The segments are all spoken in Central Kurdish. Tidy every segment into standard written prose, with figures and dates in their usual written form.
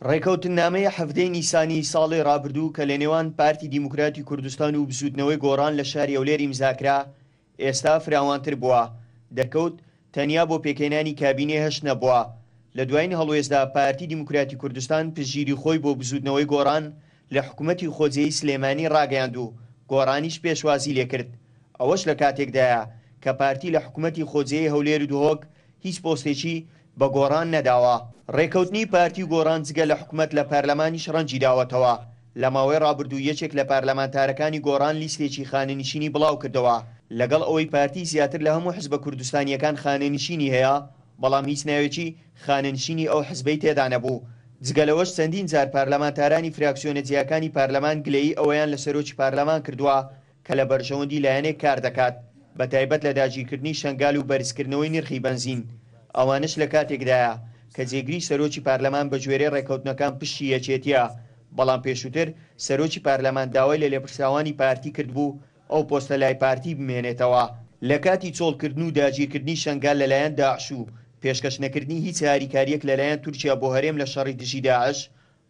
ڕێکەوتننامەی حەڤدەی نیسانی ساڵی ڕابردوو کە لەنێوان پارتی دیموکراتی کوردستان و بزووتنەوەی گۆڕان لە شاری هەولێر ئیمزاکرا، ئێستا فراوانتر بووە، دەرکەوت تەنیا بۆ پێکهێنانی کابینەی هەشت نەبووە. لە دوایین هەڵوێستدا پارتی دیموکراتی کوردستان پشتگیری خۆی بۆ بزووتنەوەی گۆڕان لە حکومەتی خۆجێی سلێمانی ڕاگەیاند و گۆڕانیش پێشوازی لێکرد. ئەوەش لە کاتێکدایە کە پارتی لە حکومەتی خۆجێی هەولێر و دهۆک هیچ پۆستێکی بە گۆڕان نەداوە. ڕێکەوتنی پارتی و گۆڕان جگە لە حکومەت لە پەرلەمانیش ڕەنگی داوەتەوە. لە ماوەی ڕابردوو یەکێک لە پەرلەمانتارەکانی گۆڕان لیستێکی خانەنشینی بڵاوکردەوە، لەگەڵ ئەوەی پارتی زیاتر لە هەموو حزبە کوردستانییەکان خانەنشینی هەیە، بەڵام هیچ ناوێکی خانەنشینی ئەو حزبەی تێدا نەبوو. جگە لەوەش چەندین جار پەرلەمانتارانی فراکسیۆنە جیاکانی پەرلەمان گلەیی ئەوەیان لە سەرۆکی پەرلەمان کردووە کە لە بەرژەوەندی لایەنێک کار دەکات، بەتایبەت لە داگیرکردنی شەنگال و بەرزکردنەوەی نرخی بەنزین، ئەوانەش لە کاتێکدایە کە جێگری سەرۆکی پارلەمان بەگوێرەی ڕێککەوتنەکان پشکی یەکێتییە، بەڵام پێشووتر سەرۆکی پارلەمان داوای لە لێپرسراوانی پارتی کردبوو ئەو پۆستە لای پارتی بمێنێتەوە. لە کاتی چۆڵکردن و داگیرکردنی شەنگال لەلایەن داعش و پێشکەش نەکردنی هیچ هاریکارییەک لەلایەن تورکیا بۆ هەرێم لە شەڕی دژی داعش،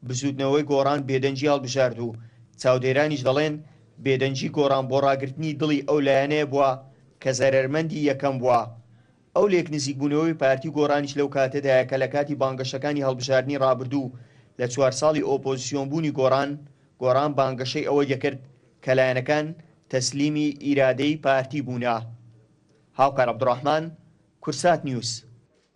بزووتنەوەی گۆڕان بێدەنگی هەڵبژارد و چاودێرانیش دەڵێن بێدەنگی گۆڕان بۆ ڕاگرتنی دڵی ئەو لایەنەیە بووە کە زەرەرمەندی یەکەم بووە. ئەو لێکنزیکبوونەوەی پارتی و گۆڕانیش لەو کاتەدایە کە لە کاتی بانگەشەکانی هەڵبژاردنی ڕابردوو لە چوار ساڵی ئۆپۆزسیۆنبوونی گۆڕان، گۆڕان بانگەشەی ئەوەی دەکرد کە لایەنەکان تەسلیمی ئیرادەی پارتی بوونە. هاوکار عەبدولڕەحمان، کوردسات نیوز.